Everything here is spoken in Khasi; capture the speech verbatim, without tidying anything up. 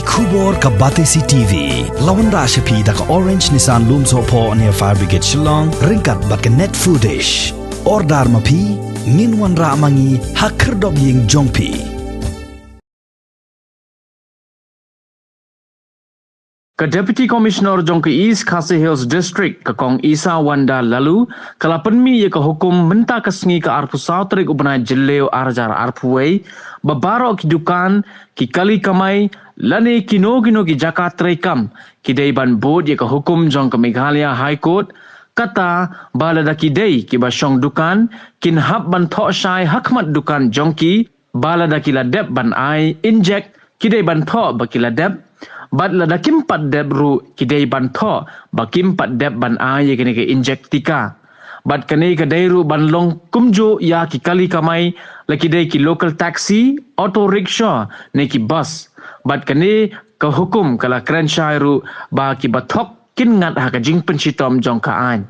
Khubor ka Batesi T V la wanrah sha phi da ka Orange Nissan Lumsohphoh near Fire Brigade Shillong ryngkat bad ka Net Foodish. Order ma phi, ngin wanrah ma ngi ha khyrdop ïing jong phi. Ka Deputy Commissioner jong ka East Khasi Hills District, ka Kong Isa Wanda Laloo, ka la pynmih ïa ka hukum mynta ka sngi ka arphew saw tarik u bnai Jylliew ar hajar arphew wei, ba baroh ki dukan, ki kali kamai, lane kino kino ki jaka treikam, ki dei ban bud ïa ka hukum jong ka Meghalaya High Court, kata ba lada ki dei kiba shong dukan, kin hap ban thoh shai ha khmat dukan jong ki, ba lada ki la dep ban ai injek, ki dei ban thoh ba ki la dep, bad lada kim pat dep ruh, ki dei ban thoh ba kim pat dep ban ai ïa kane ka injek tika. Bad kane ka dei ruh ban long kumjuh ïa ki kali kamai, la ki dei ki local taxi, auto rickshaw, ne ki bus. Bad kane ka hukum ka la kren shai ruh ba kiba thok kin ngat ha ka jingpynshitom jong ka aiñ.